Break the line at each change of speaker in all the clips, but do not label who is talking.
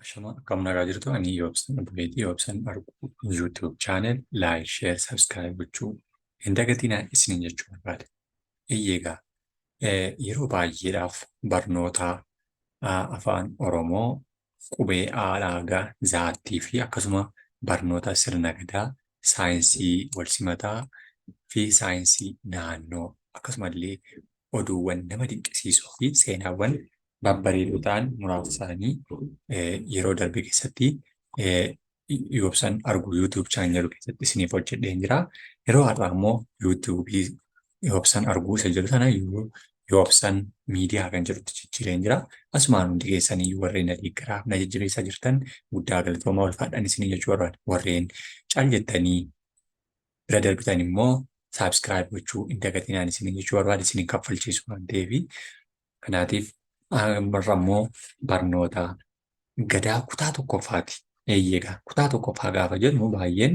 Ashama akkam nagaa jirtu ani Yoobsan Obboleettii Yoobsan Arguu YouTube channel like, share, subscribe gochuu hin dagatinaa isiniin jechuu barbaada. Egaa yeroo baay'eedhaaf barnoota afaan Oromoo qubee A dhaa Zaattii fi akkasuma barnoota sirna gadaa, saayinsii walsimataa fi saayinsii naannoo akkasumallee oduuwwan nama dinqisiisoo fi seenaawwan babbareedoo ta'an muraasa isaanii yeroo darbe keessatti Yoobsan Arguu YouTube channel keessatti isiniif hojjedheen jira. Yeroo har'aa immoo YouTube Yoobsan Arguu isa jedhu sana Yoobsan Miidiyaa kan jedhutti jijjiireen jira. Asumaan hundi keessanii warreen na deeggaraa na jajjabeessaa jirtan guddaa galatoomaa ulfaadhaan isinii jechuu barbaada. Warreen cal jettanii bira darbitan immoo subscribe gochuu hin dagatinaan isinii jechuu barbaada. Isin hin kaffalchiisu waan ta'eef. Kanaatiif har'a immoo barnoota gadaa kutaa tokkoffaati. Eeyyeegaa kutaa tokkoffaa gaafa jennu baay'een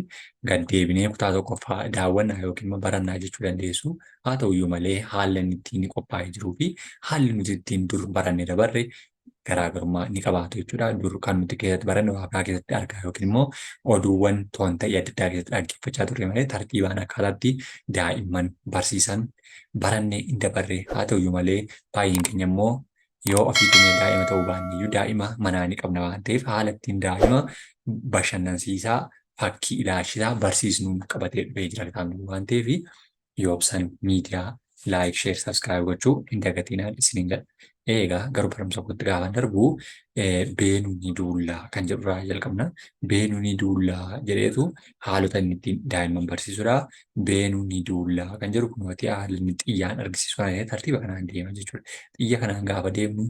gad deebinee kutaa tokkoffaa daawwannaa yookiin immoo barannaa jechuu dandeessu. Haa ta'uyyuu malee haalli inni ittiin qophaa'ee jiruu fi haalli nuti ittiin dur baranne dabarre garaagarummaa ni qabaatu jechuudha. Dur kan nuti keessatti baranne waa biraa keessatti argaa yookiin immoo oduuwwan to'anta'ii adda addaa keessatti dhaggeeffachaa turre malee tartiibaan akkaataatti daa'imman barsiisan baranne hin dabarre. Haa ta'uyyuu malee baay'een keenya immoo yoo ofii keenya daa'ima ta'uu baanne iyyuu daa'ima manaa ni qabna waan ta'eef haala ittiin daa'ima bashannansiisaa fakkii ilaalchisaa barsiisnuun qabatee dhufee jira kitaabni waan ta'eef Yoobsan Miidiyaa like, share, subscribe gochuu hin dagatinaan isiniin jedha. Eegaa garuu barumsa kootti gaafa darbu beenuu ni duullaa kan jedhurraa jalqabna. Beenuu ni duullaa jedheetu haalota inni ittiin daa'imman barsiisudha. Beenuu ni duullaa kan jedhu kunooti haalli inni xiyyaan argisiisu kana tartiiba kanaan deema jechuudha. Xiyya kanaan gaafa deemnu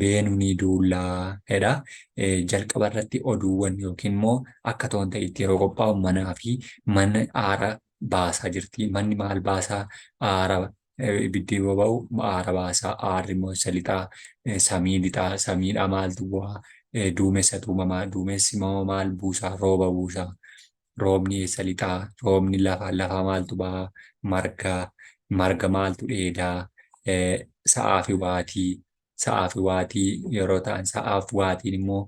beenuu ni duullaa jedha. Jalqaba irratti oduuwwan yookiin immoo akka to'an ta'etti yeroo qophaa'u manaa fi mana aara baasaa jirti. Manni maal baasaa? Aara ibiddi boba'u aara baasaa. Aarri immoo isa lixaa, samii lixaa, samiidhaa maaltu bu'aa? Duumessatu uumamaa. Duumessi immoo maal buusaa? Rooba buusaa. Roobni eessa lixaa? Roobni lafa, lafa maaltu bahaa? Marga, marga maaltu dheedaa? Sa'aa fi waatii, sa'aa fi waatii yeroo ta'an sa'aaf waatiin immoo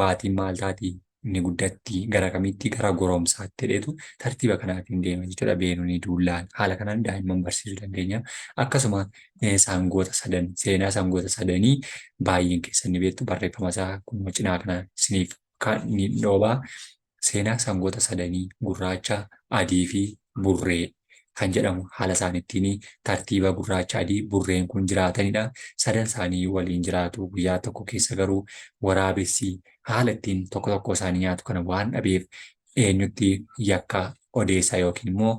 waatiin maal taati? Ni guddatti. Gara kamitti? Gara goromsaatti jedheetu tartiiba kanaatiin deema jechuudha. Beenuu ni duullaan haala kanaan daa'imman barsiisuu dandeenya. Akkasuma sangoota sadan, seenaa sangoota sadanii baay'een keessan ni beektu. Barreeffama isaa kunoo cinaa kana isiniif kan ni dhoobaa. Seenaa sangoota sadanii gurraacha, adii fi burree kan jedhamu haala isaan ittiin tartiiba gurraacha, adii, burreen kun jiraatanidha. Sadan isaanii waliin jiraatu. Guyyaa tokko keessa garuu waraabessi haala ittiin tokko tokko isaanii nyaatu kana waan dhabeef eenyutti yakka odeessaa yookiin immoo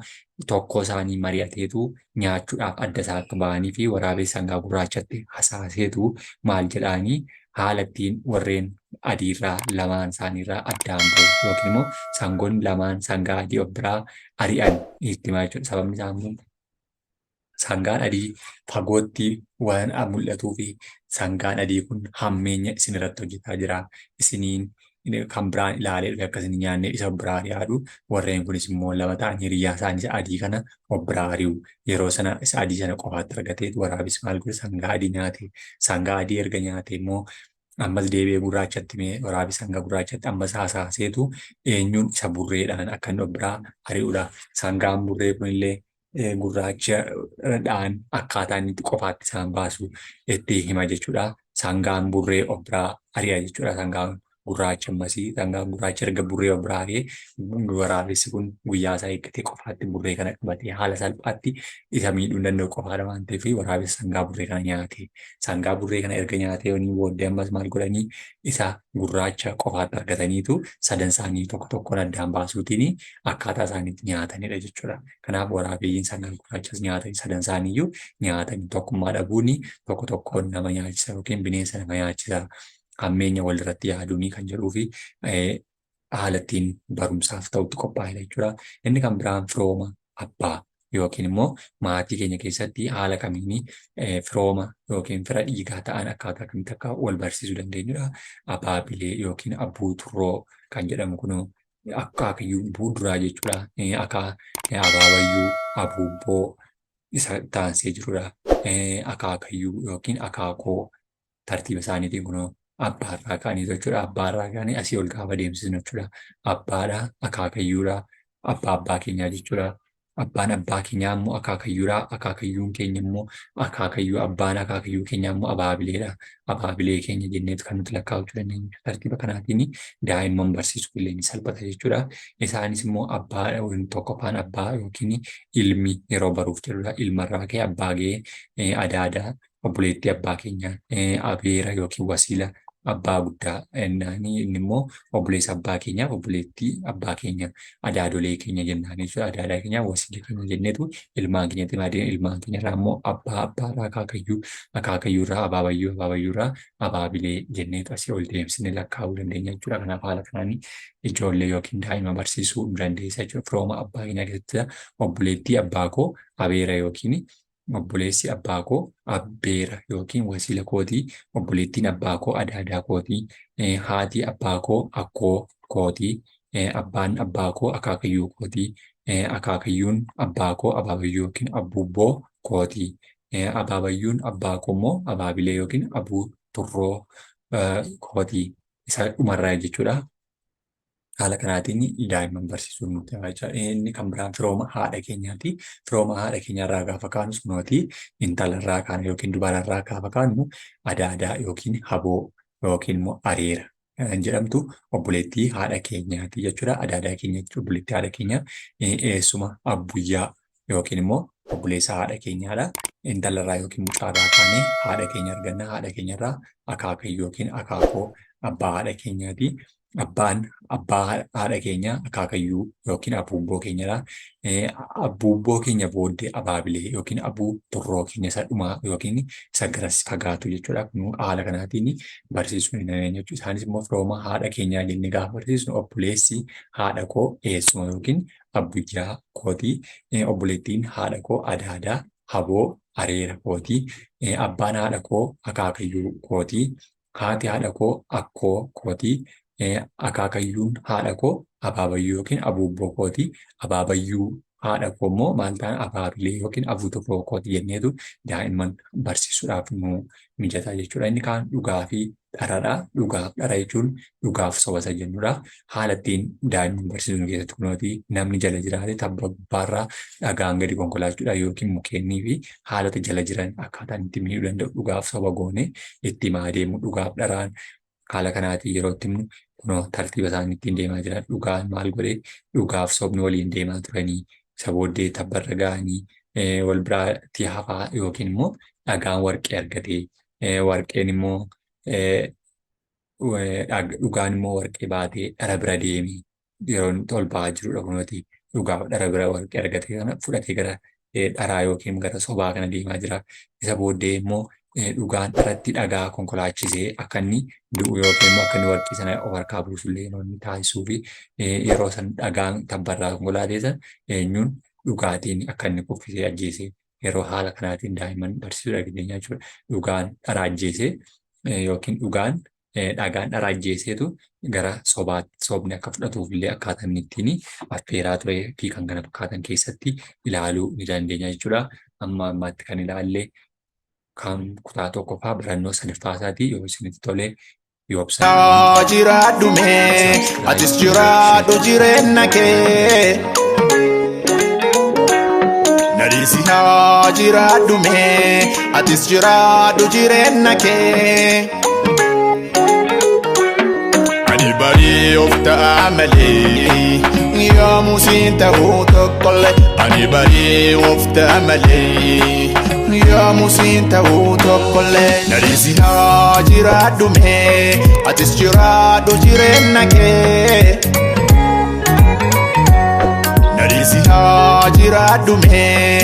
tokko isaanii mari'ateetu nyaachuudhaaf adda isaa akka ba'anii fi waraabessi sangaa gurraachatti hasaaseetu maal jedhaanii haala ittiin warreen adiirraa lamaan isaaniirraa addaan ba'u yookiin immoo sangoonni lamaan sangaa adii of biraa ari'an itti himaa jechuudha. Sababni isaa immoo sangaan adii fagootti waan mul'atuu fi sangaan adii kun hammeenya isin irratti hojjetaa jira. Isiniin kan biraan ilaalee dhufe akka isin hin nyaanne isa biraa ari'aadhu. Warreen kunis immoo lama ta'anii hiriyyaa isaanii isa adii kana of biraa ari'u. Yeroo sana isa adii sana qofaatti argatee waraabessi maal godhe sangaa adii nyaate. Sangaa adii erga nyaate immoo ammas deebi'ee gurraachatti mee waraabessi sangaa gurraachatti ammas haasaaseetu eenyuun isa burreedhaan akka inni of biraa ari'udha. Sangaan burree kunillee gurraachadhaan akkaataa inni itti qofaatti isaan baasu itti hima jechuudha. Sangaan burree of biraa ari'a jechuudha. Sangaan gurraacha ammasii sangaan gurraacha erga burree of biraa ari'ee waraabessi kun guyyaa isaa eeggatee qofaatti burree kana qabatee haala salphaatti isa miidhuu hin danda'u qofaadha waan ta'eef waraabessi sangaa burree kana nyaate. Sangaa burree kana erga nyaatee booddee ammas maal godhanii isa gurraacha qofaatti argataniitu sadan isaanii tokko tokkoon addaan baasuutiin akkaataa isaaniitti nyaatanidha jechuudha. Kanaaf waraabeyyiin sangaa gurraachas nyaatan sadan isaaniiyyuu nyaatan tokkummaa dhabuun tokko tokkoon nama nyaachisa yookiin bineensa nama nyaachisa. Hammeenya walirratti yaaduun kan jedhuu fi haala ittiin barumsaaf ta'utti qophaa'edha jechuudha. Inni kan biraan firooma abbaa yookiin immoo maatii keenya keessatti haala kamiin firooma yookiin fira dhiigaa ta'an akkaataa kamitti akka wal barsiisuu dandeenyudha. Abaabilee yookiin abbuu turroo kan jedhamu kun akaakayyuu bu'uuraa jechuudha. Abaabayyuu, abuubboo isa taansee jirudha. Akaakayyuu yookiin akaakoo tartiiba isaaniitiin kunoo Abbaarraa ka'anii jechuudha. Abbaarraa ka'anii asii ol gaafa deemsisnu jechuudha. Abbaadhaa, akaakayyuudhaa, abbaa abbaa keenyaa jechuudha. Abbaan abbaa keenyaa immoo akaakayyuudha. Akaakayyuun keenya immoo akaakayyuu abbaan akaakayyuu keenyaa immoo abaabileedha. Abaabilee keenya jenneetu kan nuti lakkaa'achuu dandeenyu. Tartiiba kanaatiin daa'imman barsiisuuf illee ni salphata jechuudha. Isaanis immoo abbaa tokkoffaan abbaa yookiin ilmi yeroo baruuf jedhudha. Ilmarraa ka'ee abbaa ga'ee adaadaa obboleettii abbaa keenyaa abeera yookiin wasiila abbaa guddaa inni immoo obboleessa abbaa keenyaaf obboleettii abbaa keenya adaadolee keenya jennaan jechuudha. Adaadaa keenyaaf wasiila keenya jenneetu ilmaan keenyatti himaa deemna. Ilmaan keenya irraa immoo abbaa abbaarraa akaakayyuu akaakayyuurraa abaabayyuu abaabayyuurraa abaabilee jenneetu asii ol deemsisnee lakkaa'uu dandeenya jechuudha. Kanaaf haala kanaan ijoollee yookiin daa'ima barsiisuu nu dandeessa jechuudha. Firooma abbaa keenyaa keessatti obboleettii abbaa koo abeera yookiin obboleessi abbaa koo abbeera yookiin wasiila kootii, obboleettiin abbaa koo adaadaa kootii, haati abbaa koo akkoo kootii, abbaan abbaa koo akaakayyuu kootii, akaakayyuun abbaa koo abaabayyuu yookiin abbuubboo kootii, abaabayyuun abbaa koo immoo abaabilee yookiin abuu turroo kootii isa dhumarraa jechuudha. Haala kanaatiin daa'imman barsiisuun nutti hima. Inni kan biraan firooma haadha keenyaati. Firooma haadha keenyaarraa gaafa kaanu kunooti intalarraa kaanu yookiin dubararraa gaafa kaanu adaadaa yookiin haboo yookiin immoo areera kan jedhamtu obboleettii haadha keenyaati jechuudha. Adaadaa keenya jechuun obboleettii haadha keenyaa eessuma abbuyyaa yookiin immoo obboleessa haadha keenyaadha. Intalarraa yookiin mucaarraa kaanee haadha keenya arganna. Haadha keenyarraa akaakayyuu yookiin akaakoo abbaa haadha keenyaati. Abbaan abbaa haadha keenyaa akaakayyuu yookiin abuubboo keenyadha. Abuubboo keenya booddee abaabilee yookiin abuu turroo keenya isa dhumaa yookiin isa garas fagaatu jechuudha. Kun haala kanaatiin barsiisuu ni dandeenya jechuudha. Isaanis immoo firooma haadha keenyaa jennee gaafa barsiisnu obboleessi haadha koo eessuma yookiin abbuyyaa kooti. Obboleettiin haadha koo adaadaa haboo areera kooti. Abbaan haadha koo akaakayyuu kooti. Haati haadha koo akkoo kooti. Akaakayyuun haadha koo abaabayyuu yookiin abuubboo kooti. Abaabayyuu haadha koo immoo maal ta'an abaabilee yookiin abuutubroo kooti jenneetu daa'imman barsiisuudhaaf nu mijataa jechuudha. Inni kaan dhugaa fi dharadha. Dhugaaf dhara jechuun dhugaaf soba isa jennudha. Haala ittiin daa'imman barsiisnu keessatti kunooti namni jala jiraate tabba gubbaarraa dhagaan gadi konkolaachuudha yookiin mukeennii fi haalota jala jiran akkaataan itti miidhuu danda'u dhugaaf soba goone itti himaa deemu dhugaaf dharaan haala kanaatiin yeroo itti himnu kunoo tartiiba isaanii ittiin deemaa jiran dhugaan maal godhe dhugaaf sobni waliin deemaa turanii isa booddee tabbarra ga'anii wal biraatti hafaa yookiin immoo dhagaan warqee argatee warqeen immoo dhugaan immoo warqee baatee dhara bira deeme yeroo inni ol ba'aa jirudha kunooti dhugaaf dhara bira warqee argate kana fudhatee gara dharaa yookiin gara sobaa kana deemaa jira. Isa booddee immoo dhugaan dharatti dhagaa konkolaachisee akka inni du'u yookiin immoo akka inni warqee sana of harkaa buusullee yeroo inni taasisuu fi yeroo san dhagaan tabbarraa konkolaatee san eenyuun dhugaatiin akka inni kuffisee ajjeese yeroo haala kanaatiin daa'imman barsiisuu dandeenya jechuudha. Dhugaan dhara ajjeesee yookiin dhugaan dhagaan dhara ajjeeseetu gara sobaatti sobni akka fudhatuuf illee akkaataa inni ittiin affeeraa turee fi kan kana fakkaatan keessatti ilaaluu ni dandeenya jechuudha. Amma ammaatti kan ilaalle kan kutaa tokkoffaa barannoo sadaffaa isaatii yoo isinitti tole yoobsan
Jiraadhu mee atis jiraadhu jireenya kee. Nadiisi haa jiraadhu mee atis jiraadhu jireenya kee. Ani barii of ta'a malee yoomuu siin ta'uu tokkollee. Ani barii of ta'a malee yoomuu siin ta'uu tokkollee. Nadiisi haa jiraadhu mee atis jiraadhu jireenya kee. Nadiisi haa jiraadhu mee.